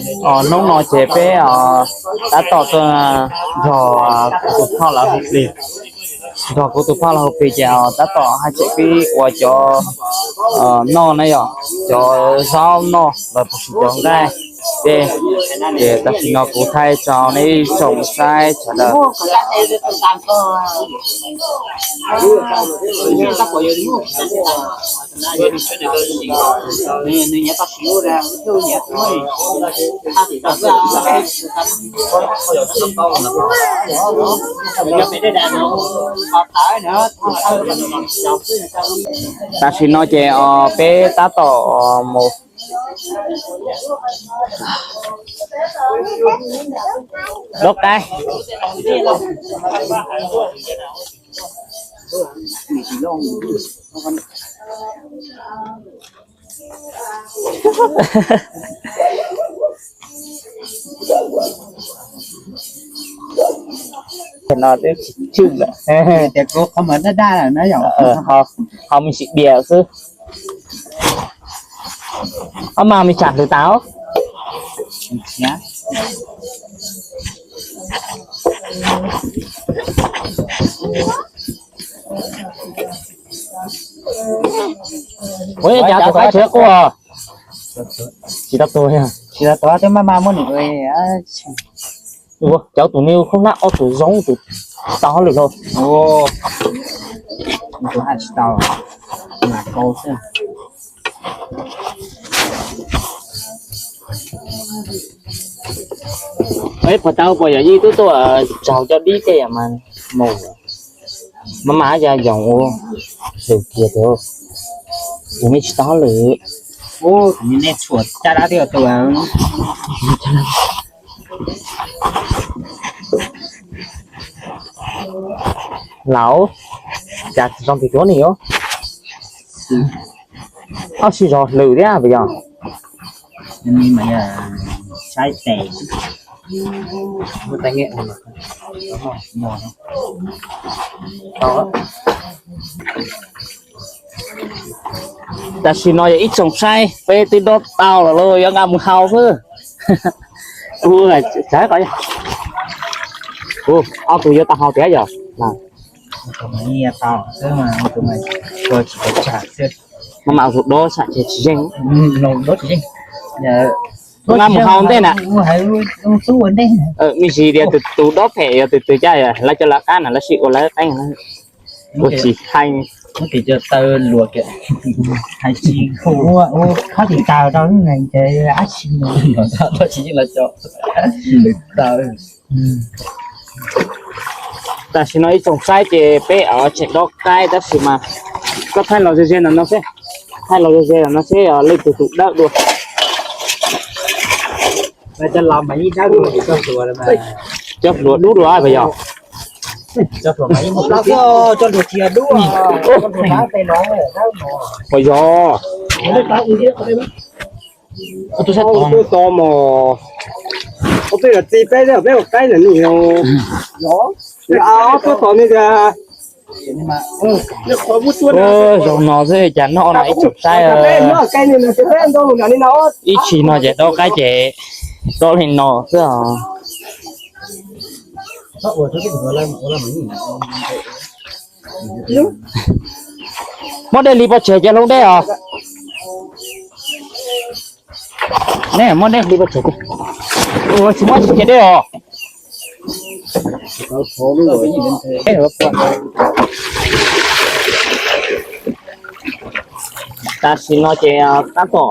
Hnub no ces peb tab tom tuaj nrog kuv tus phauj lawv hu plig, nrog kuv tus phauj lawv hu plig ces tab tom haj tseem pib ua cov noj na yom, cov zaub noj los puas tsis cov nqaij tej. Ces tam sim no kuv thaij tso nej ib tsoom saib sawv daws. Tam sim no ces peb tab tom mus dob qaib. No twb tsis tswj lawm, tias kuv qhov muag daj daj lawm na yom, ho me ntsis diam xwb. Ob mas me tsam hlwv tas. Ua cas tus qaib tsis quaj? Tsis tau tuag, tsis tau tuag, twb maj mam muab nws. Cov tus niag khoob hlab ob tug zoo tus tau hauj lwm lauj. Tus haj tsis tau, mas kau xwb. Peb puas tau pom yog yij tub tuaj tsaug cov dib tej mas mus, mas mas yog yoos ua lwm kiag tus, tus nej tsis tau hauj lwm. Nej tshuav caj dab twb tus laus, cas tsis zoo tus tuav ni os. Ob sij zog hlwm thiab puas yog? Saib tes. Tam sim no yog ib tsoom saib peb twb dob tau lawm lauj, yuav nqa mus hau xwb. Ua, ob tug yuav tau hau tiag yog? Mas mas tus dob sam ces tsis yeej. Nqa mus hau ntej na. Me ntsis tias tus dob phem yog tus twg caj, lawv coj lawv qab na, lawv sim ua lawv qeej na. Ua tsis hais. Hais tsis hu, ua khob tis taws rau ces ab tsi, ab tsi yeej lawv cov lwm taws. Tam sim no ib tsoom saib ces peb tseem dob qaib tab sis mas koj thaij los ze ze ntawm no seb, thaij los ze ze ntawm no seb leej twg tus dawb dua. Cov hluas dub dua puas yog? Puas yog? Tus sab tod mas, tus twg yog txiv peb, peb ua qaib ntawm nws. Tus tod nws tias, zaum no xwb cas noj no ib tsoom saib. Ib tshim no ces dob qaib ces dob li no xwb os. Muab dej hli pov tseg cov hluas dej os. Ne muab dej hli pov tseg. Ua tsis muab tsis cia dej os. Tam sim no ces tab tom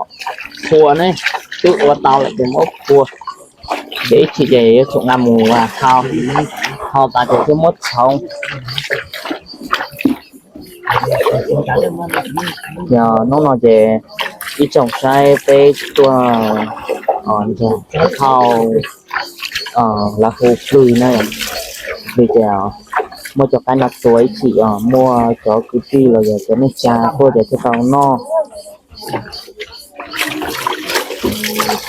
phua ne, twb ua tau lawm ces muab phua. Ces ib chim ces yuav tsum nqa mus hau, hau tas ces thiaj muab txhoov. Yog hnub no ces ib tsoom saib peb tuaj nrog hau, lawv hu plig na, plig ces muab cov qaib no tua ib chim os, muaj cov kwv tij los yog cov neej tsa tuaj ces thiaj tau noj.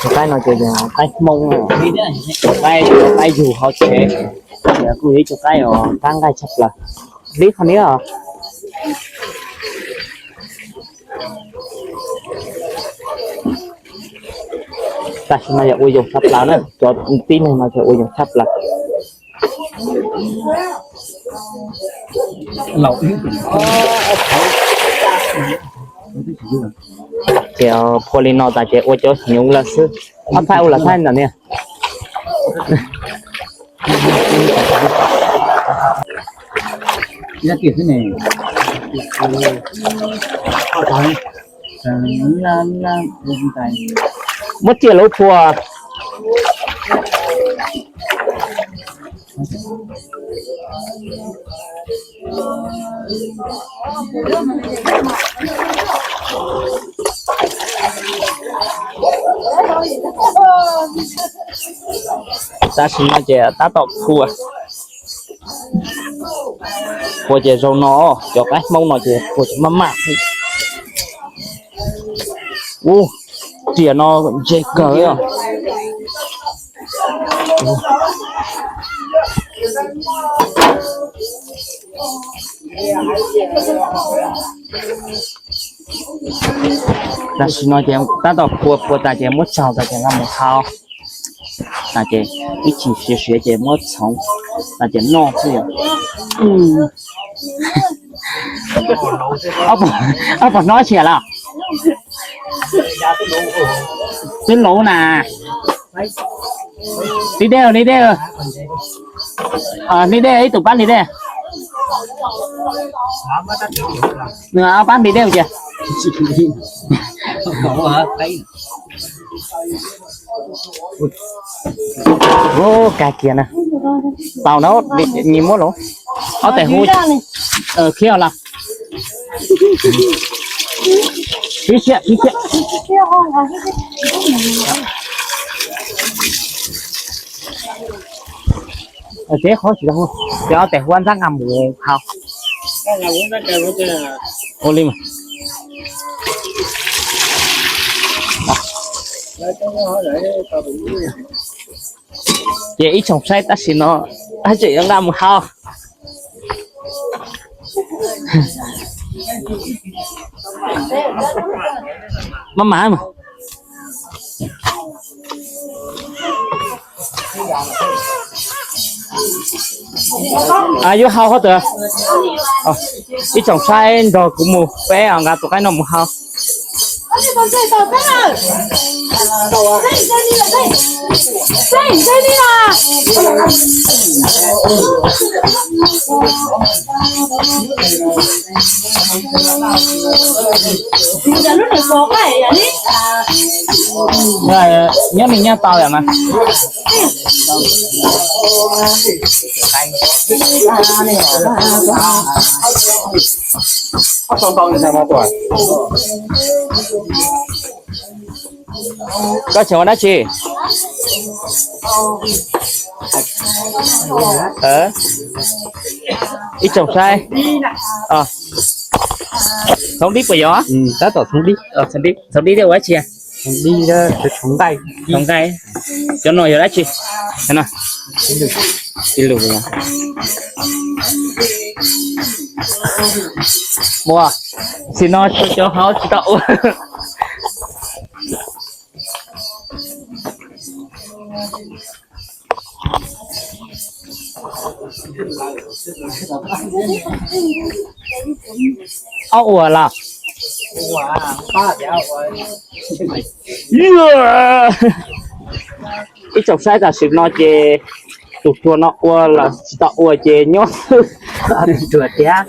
Cov qaib no ces yog qaib Hmoob, qaib, qaib yug hauv tsev, kuj yog ib co qaib uas qab nqaij tshaj plaws. Dib qhov niab os. Tam sim no yog ua yoog tshaj plaws na, cov tib neeg no ces ua yoog tshaj plaws. Ces phua li no tas ces ua cov hnyuv lawm xwb. Ob thaij ua los thaij ntawm niag. Muab tsiaj lub phua. Tam sim no ces tab tom phua. Phua ces zaum no cov qaib Hmoob no ces phua ces maj mam. Ub, riam no ntse kawg os. Tam sim no ces tab tom phua phua tas ces muab tsaug tas ces nqa mus hau. Tas ces ib chim siav siav ces muab txhoov tas ces noj xwb yom. Ob pog hnov tsiaj lawm. Twb luv na. Nti dej, nti dej. Nti dej, ib tug pab nti dej. Nws pab nti dej cia. Ub, kag kiag na. Tau na, nyi muab los. Ob tais hu khiav los. Ib siab, ib siab. Ces qhov tsis tau hu, ces ob tais hu ntxab nqa mus hau. Ua li mas. Ces ib tsoom saib tab sis no, tab tseem yuav nqa mus hau. Maj mam. Yuav hau hov twg? Ib tsoom saib nrog kuv mus, peb nqa tus qaib no mus hau. Nyob ni nyob tau yom mas. Koj tseem ua dab tsi? Ib tsoom saib, txhoov dib puas yog? Txhoov dib, txhoov dib ua dab tsi? Txhoov nqaij. Cov no yog dab tsi? Ua, sim no tshuav cov hauv tsis tau ua. Ob ua los? Ib tsoom saib tam sim no ces tus ruam no ua los tsis tau ua ces nyob xwb. Ruam tiag.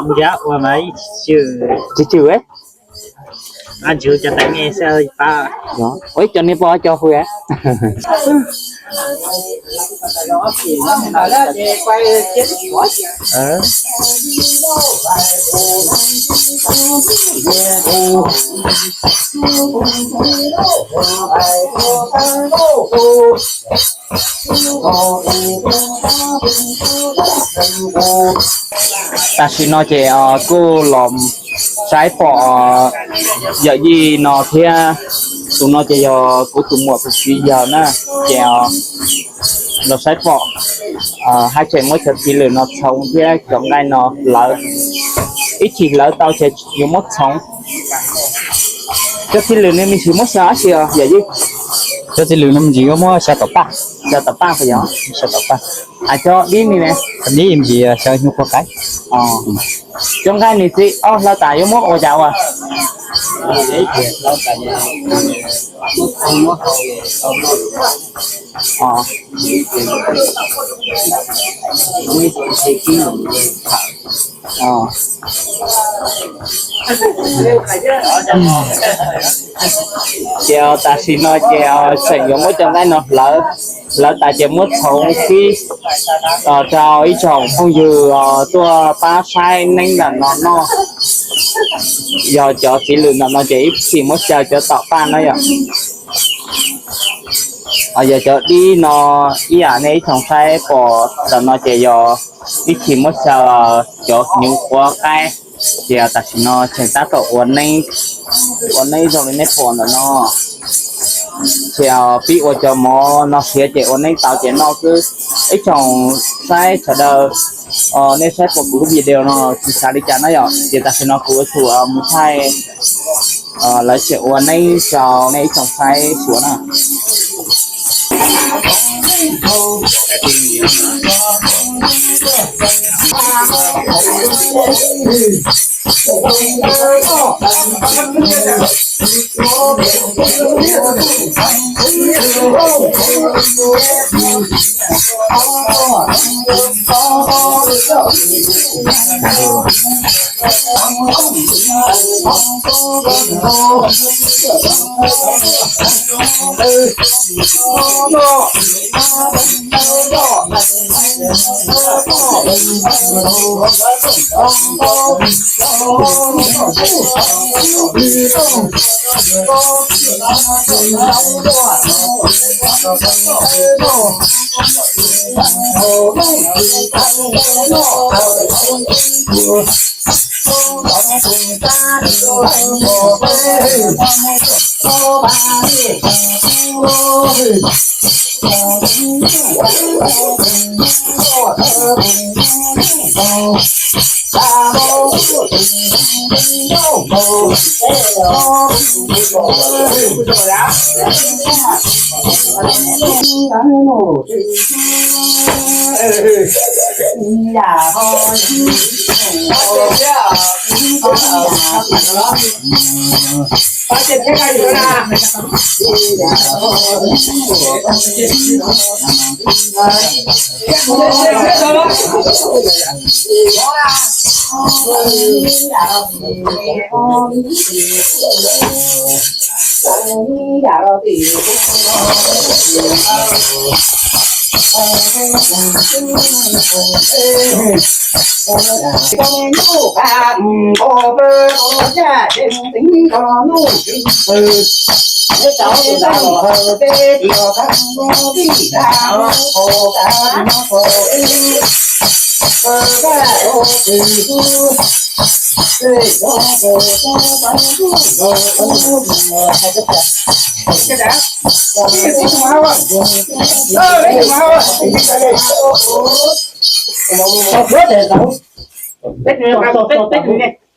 Nrhiav ua mas tsis tswm. Tsis tswm. Ab ntsws cov tais me xwb pab. Ua ib co niag poj co hu. Tam sim no ces kuj los saib pom yawm yij no thiab. Tus no ces yog kuv tus muam tus txiv yawg na, ces los saib pom haj tseem muab cov txiv lwm no txhoov thiab cov nqaij no hlawv. Ib chim hlawv tau ces yuav muab txhoov. Cov txiv lwm ne me ntsis muab xyaw dab tsi os yawm yij? Cov txiv lwm no me ntsis yuav muab xyaw tom paj. Xyaw tom paj puas yog? Xyaw tom paj. Cov dib ne? Dib me ntsis xyaw hnyuv qhuav qaib. Cov nqaij ne txiv, hlawv tas yuav muab ua cas ua? Ces tam sim no ces tseem yuav muab cov nqaij no hlawv, hlawv tas ces muab txhoov fij rau ib tsoom phooj ywg tuaj pab saib neeb ntawm no noj. Yog cov txiv lwm ntawm no ces ib chim muab xyaw cov tom paj na yom. Yog cov dib no ib yam nej ib tsoom saib pom ntawm no ces yog ib chim muab xyaw cov hnyuv qhuav qaib. Ces tam sim no tseem tab tom ua neeb, ua neeb zoo li nej pom ntawm no. Ces pib ua cov mov no siav ces ua neeb tau ces noj xwb. Ib tsoom saib sawv daws, nej saib puas kuv lub video no tsis xav li cas na yom, ces tam sim no kuv yuav tsum mus thaij lawv tseem ua neeb rau nej ib tsoom saib suav na.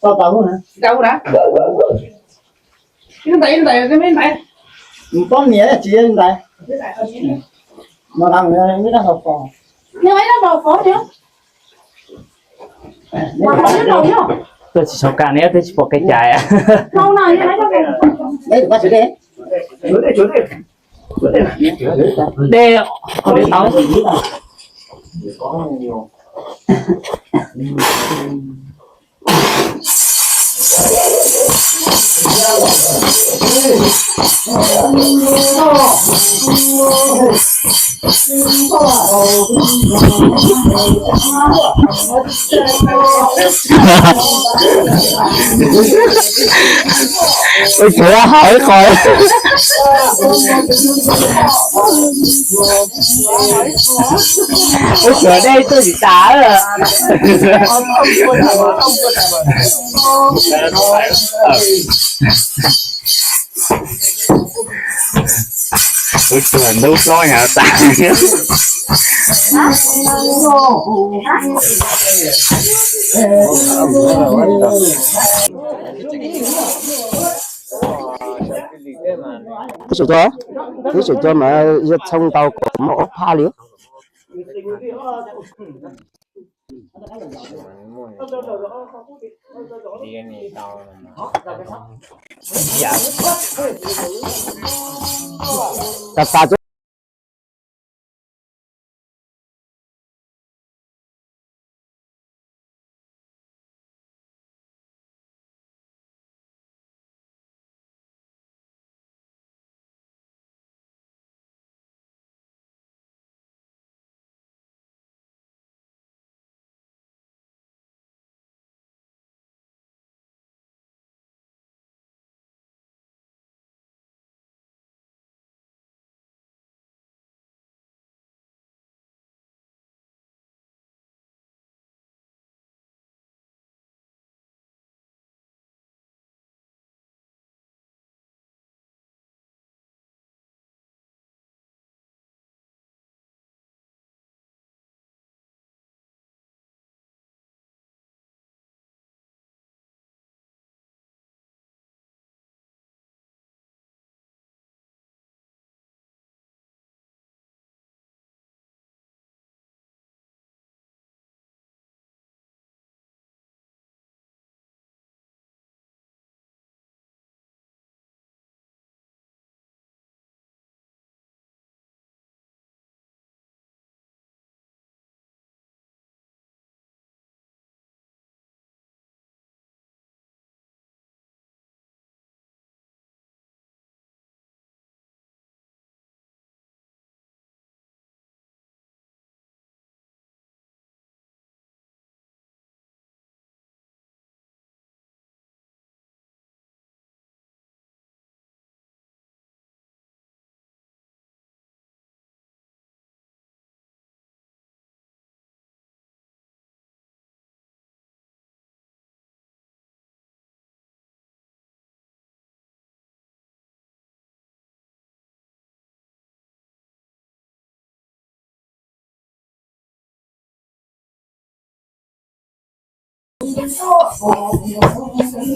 Tau tau na. Ib ntawd, ib ntawd, ib ntawd. Pob niam tsis ib ntawd. Mas ib ntawd hauv qhov. Tuaj tsis tshua kaj ne, twb tsis pom kev cai. Dej, dej tau. Ua tsuav hauv ib qho. Ua tsuav dej tuaj tsis tas. Ua tsuav ntub hlob nyhav tas. Twb tseem cog, twb tseem cog mas yog txhoov tau kom muaj ob phaj li. Tag tag.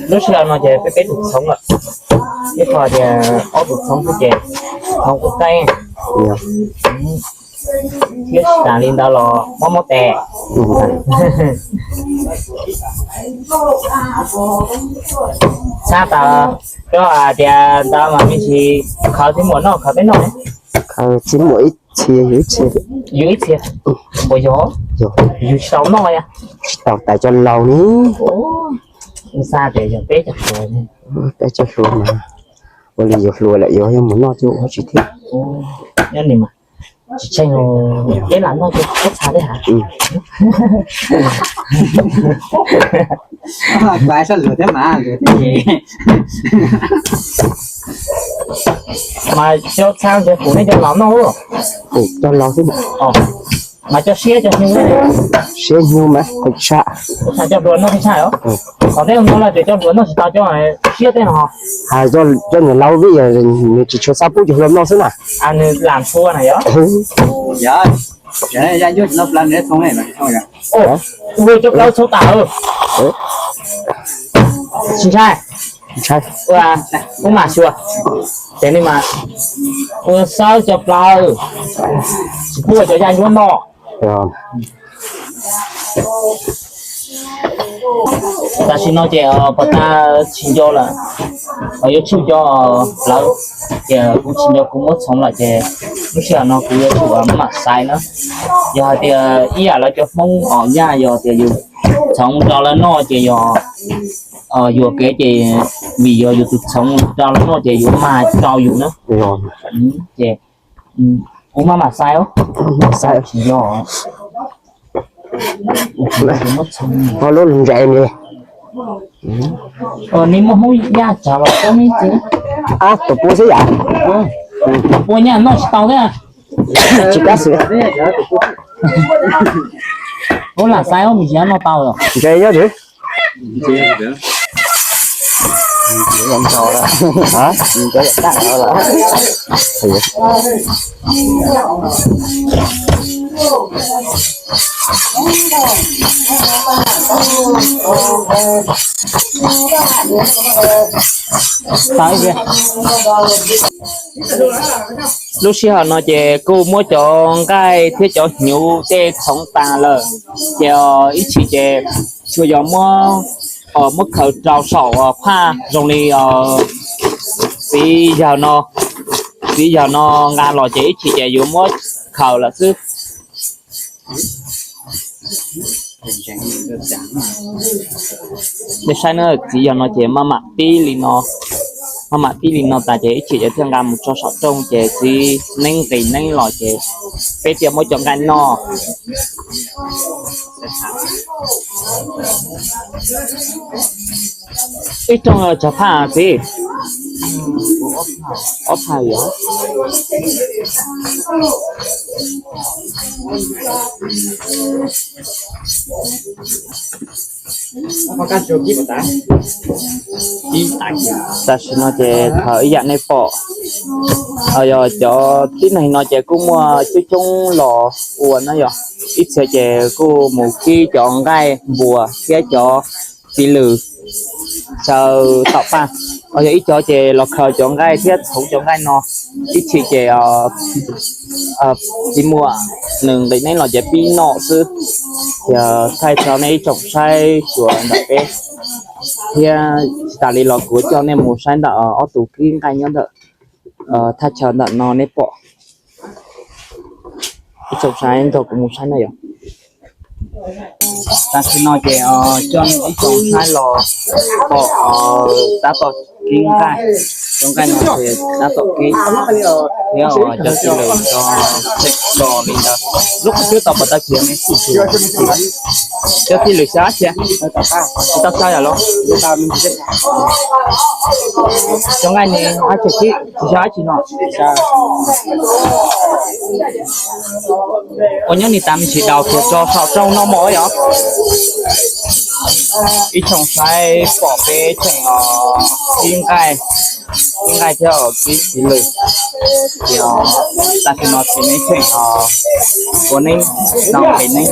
Lub sij hawm no ces peb peb tus txhoov lawm, ib qho tias ob tus txhoov xwb ces txhoov kuj qeeb thiab, tsis tas li ntawd los mob mob tes. Txhob tas, koj hais tias ntawd mas me ntsis khaws txiv muam noj khaws peb noj. Khaws txiv muam ib txhia, yus ib txhia. Yus ib txhia. Puas yog? Yus tsis tau noj li. Tsis tau, tais cov laus ni. Xav tias yog peb cov hluas, peb cov hluas mas ua li yus hluas lawm yuav yog mus noj cuj ua tsis thiab. Nyob ni mas tsis tsheej, peb lam noj cuj pob txha thiab hais. Mas cov txha ntawd kuv nej cov laus noj. Kuv cov laus xwb. Mas cov siab cov hnyuv, siab hnyuv mas kuv tshaj. Cov hluas noj tshaj os. Qhov teb no lawm ces cov hluas noj tsis tau cov siab tej no. Hais cov niam laus vim yog nws tsis tshua xav pub cov hluas noj xwb na. Nws lam tshua na yog. Cov plaub txhoov tas. Tsis ntshai. Ua, kuv mam xyuas. Ces nej mas ua xawb cov plaub, tsis pub cov yaj yuav noj. Tam sim no ces pos tas tsis nco lawm, yuav tsum cov plaub, ces kuv tsis nco kuv muab txhoov lawm ces lub sij hawm no kuv yuav tsum mam xaiv na. Yog hais tias ib yam lawv cov Hmoob os, yog tias yus txhoov rau lawv noj ces yog yuam kev ces vim yog yus tus txhoov rau lawv noj ces yuav mag rau yus na. Ces kuv mam mam xaiv, tsis nco. Ho lub lug ntses ni. Ni muaj Hmoob Yaj tsav los pub me ntsis. Ab, tus pub xwb yam. Pub nyaj noj tsis tau thiab. Tsis kab xwm. Ub, lam xaiv ub, me ntsis noj tau os. Ntses nyob twg? Tau ib pliag. Lub sij hawm no ces kuj muab cov nqaij thiab cov hnyuv tej txhoov tas lawm, ces ib chim ces tsuas yog muab, muab khaws rau saum phaj zoo li txiv yawg no, txiv yawg no nqa los ces ib chim ces yuav muab khaws lawm xwb. Nej saib na, txiv yawg no ces maj mam pib li no, maj mam pib li no tas ces ib chim ces thiaj nqa mus tso saum rooj ces txiv neeb nqis neeb los ces peb thiaj muab cov nqaij noj. Ib rooj tsawg phaj txiv? Ob phaj yom. Tam sim no ces thaum ib yam nej pom, yog cov tib neeg no ces kuj muaj coob coob los ua na yom. Ib txhia ces kuj mus kib cov nqaij npuas thiab cov txiv lws xyaw tom paj. Yog ib cov ces los khaws cov nqaij thiab txhoov cov nqaij no. Ib chim ces txiv muam nws nqis neeb los ces pib noj xwb. Ces thaij tso nej ib tsoom saib xyuas ntawm peb, thiab tsis tas li los kuv coj nej mus saib ntawm ob tug kib nqaij nyob ntawm thaj chaw ntawm no nej pom. Ib tsoom saib nrog kuv mus saib na yom. Tam sim no ces coj ib tsoom saib los pom tab tom kib nqaij, cov nqaij no ces tab tom kib thiab cov txiv lws tseem tso li ntawd. Lub qhov twb tau pom tau kiag ne. Cov txiv lws xyov dab tsi, tsis tau xyov yom los? Cov nqaij ne, tsis xyov dab tsi no. Ua nyob ni tas me ntsis daus kiag tso saum rooj noj mov yom. Ib tsoom saib pom peb tseem kib nqaij, kib nqaij thiab kib txiv lws. Ces tam sim no txiv neeb tseem ua neeb, nqis neeb,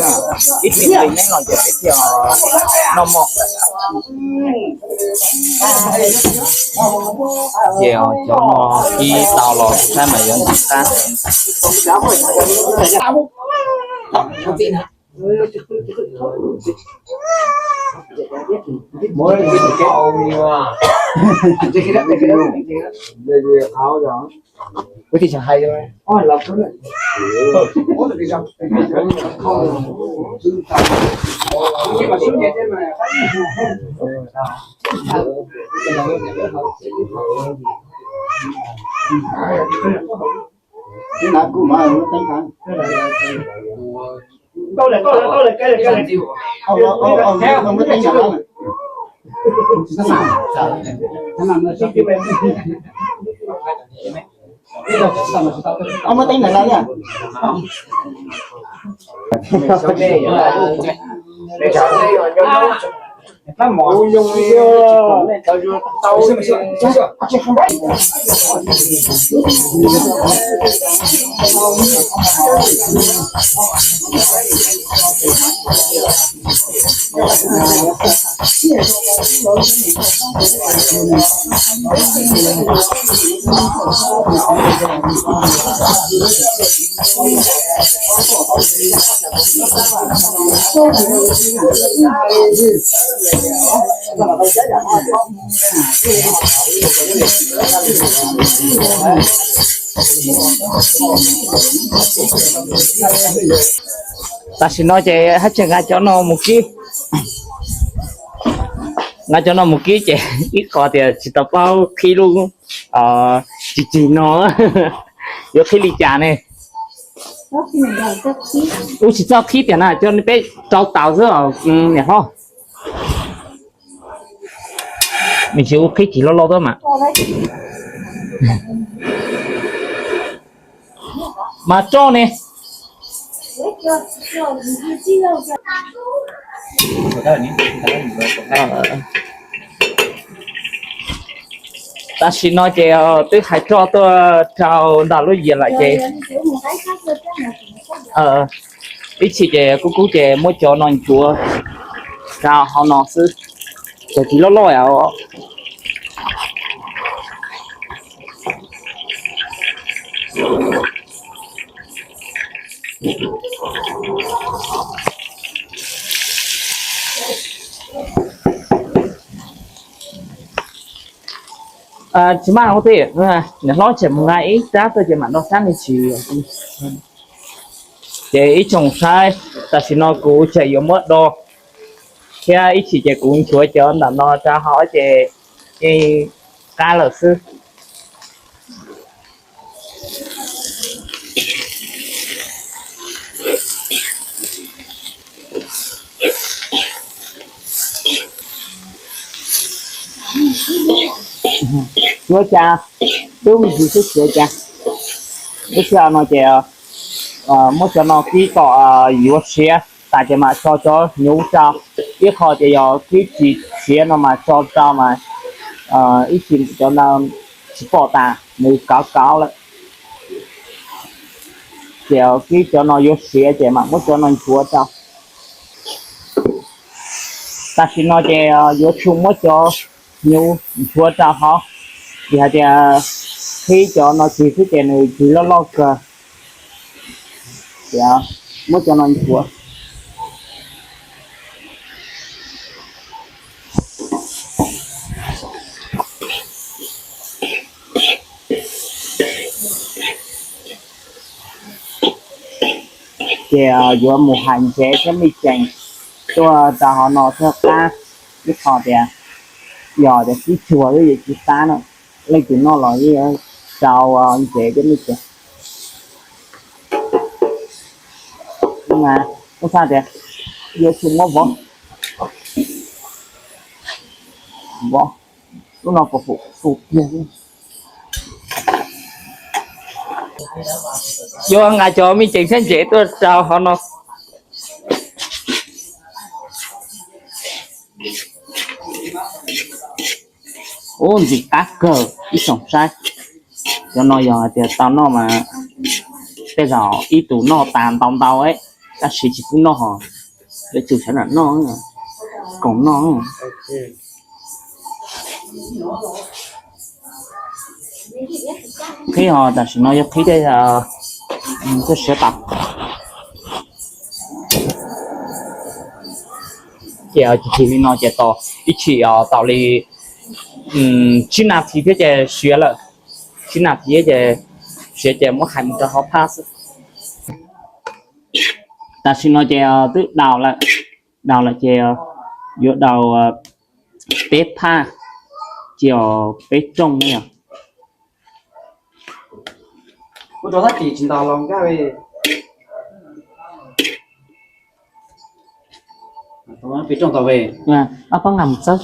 ib txhia nqis neeb los ces peb thiaj noj mov. Ces cov no kib tau los kuv saib mas yuav ntxim qab. Tam sim no ces haj tseem nqa cov no mus kib, nqa cov no mus kib ces ib qho tias tsis tau paub qhib lub tsis tsig no yuav qhib li cas ne. Ub, tsis txhob qhib tias na, coj peb rau taws xwb niam hlob. Nws tsis ua qhib cig loj loj tuaj mas. Mas roj ne. Tam sim no ces twb hais roj tuaj rau ntawm lub yias lawm ces ib chim ces kub kub ces muab cov no ncuav rau hauv no xwb, cov cig loj loj os. Tsis maj thiab, niam hlob tseem mus nqa ib rab tuaj ces mam do sab me ntsis. Ces ib tsoom saib, tam sim no kuv tseem yuav muab do thiab, ib chim ces kuv nchuav cov ntawm no rau hauv ces yeej qab lawm xwb. Yuav cas, tub me ntsis xwb, yuav cas. Lub sij hawm no ces muab cov no kib tom yuav siav tas ces mam tso cov hnyuv rau. Ib qho ces yog kib tsis siav no mas tso rau mas ib chim cov ntawd tsis pom tas, nws kov kov lawm. Ces kib cov no yuav siav ces mam muab cov no nchuav rau. Tam sim no ces yuav tsum muab cov hnyuv nchuav rau hauv, vim hais tias qhib cov no tsig xwb ces nws tsig loj loj kawg. Ces muab cov no nchuav. Ces yuav mus hais ntsev thiab me ceem tuaj rau hauv no thiab qab. Ib qho tias yog tias kib tsuag xwb yeej tsis qab na, leej twg noj los yeej rau ntsev thiab me ceem. Ub, xav tias yuav tsum muab vov, vov, lub no puas pum kiag. Yuav nqa cov me ceem thiab ntsev tuaj rau hauv no. Ub, ntxim qab kawg ib tsoom saib. Cov no yog hais tias tau noj mas tej zaum ib tug noj tas ntau ntau, tab sis tsis pub noj hos, yuav tsum sawv daws noj, koom noj. Qhib ho tam sim no yuav qhib tej tuaj siav tas. Ces tsis li no ces tau ib chim tau li tsib nas this thiab ces siav lawm. Tsib nas this ces siav ces muab hais mus rau hauv phaj xwb. Tam sim no ces twb daus lawm, daus lawm ces yuav daus peb phaj, ces peb rooj ne yog. Ob pab nqa mus txawb.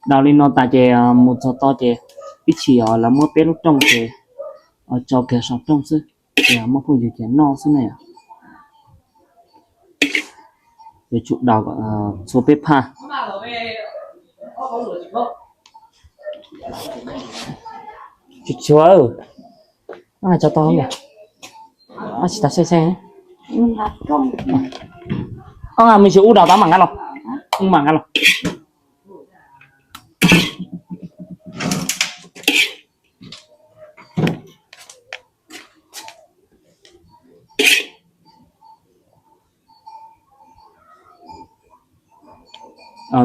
Daus li no tas ces mus txog to ces ib chim lawv muab peb lub rooj ces tso kiag saum rooj xwb, ces muab phooj ywg ces noj xwb ne yom. Yuav tsum daus txhua peb phaj. Tsis tshua, tso tau, tsis tas xej xej. Ob nqa me ntsis ub daus tau mam nqa los, ub mam nqa los.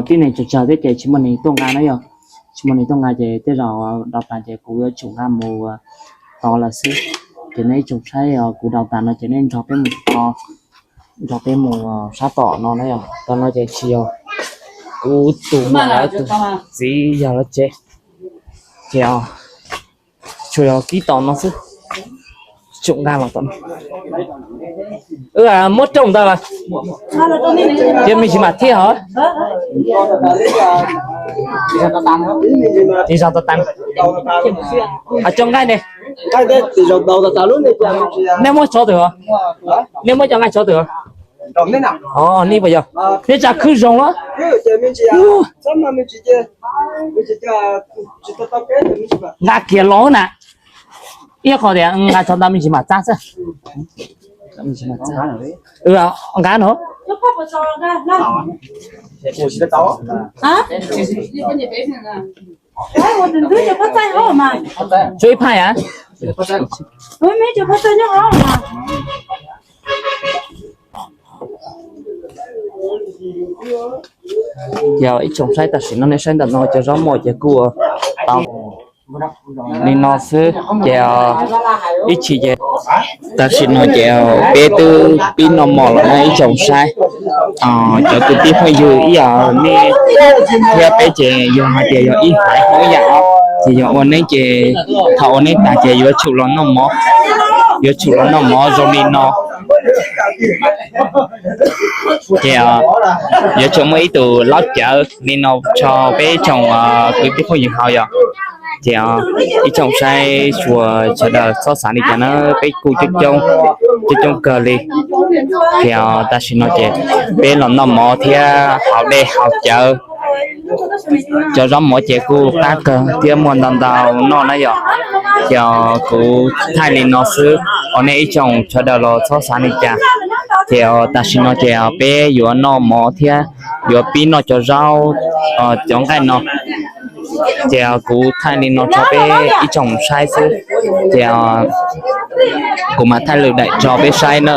Tib neeg tsawg tsawg thiab ces tsis muaj neeg tuaj nqa na yog, tsis muaj neeg tuaj nqa ces tej zaum daus tas ces kuv yuav tsum nqa mus tod lawm xwb. Ces nej ib tsoom saib kuv daus tas no ces nej nrog peb mus tod, nrog peb mus sab tom no na yog. Tom no ces tsis yog kuv tus muam lawv tus txiv yog lawv tsev, ces tsuas yog kib tom no xwb. Tsum nqa los tom no. Muab rooj ntawd, ces me ntsis mam thiaj hov. Tsis zog tas tas. Cov nqaij ne, nej muab tsov twg os? Nej muab cov nqaij tsov twg os? Nej puas yog, nej tsa khwb zoo los? Nqa kiag los na. Ib qho tias nqa tso ntawd me ntsis mam txav xwb. Nqa no. Tshuav ib phaj yom. Ces ib tsoom saib, tam sim no nej saib ntawm no cov zaub mov ces kuj tau li no xwb ces ib chim ces tam sim no ces peb twb pib noj mov lawm na ib tsoom saib. Cov kwv tij phooj ywg ib yam nej thiab peb ces yog hais tias yog ib haiv ib yam os, ces yog ua neb ces thaum ua neb tas ces yuav tsum los noj mov, yuav tsum los noj mov zoo li no. Ces yuav tsum muaj ib tug laub cawv li no tso peb tsoom kwv tij phooj ywg haus yom. Ces ib tsoom saib xyuas sawv daws txhob xav li cas na, peb kuj coob coob, coob coob kawg li. Ces tam sim no ces peb los noj mov thiab haus dej haus cawv. Cov zaub mov ces kuj qab kawg thiab muaj ntau ntau noj na yom. Ces kuv thaij li no xwb os, nej ib tsoom sawv daws los txhob xav li cas. Ces tam sim no ces peb yuav noj mov thiab yuav pib noj cov zaub, cov nqaij no. Ces kuv thaij li no rau peb ib tsoom saib xwb. Ces kuv mam thaij lwm daim rau peb saib na.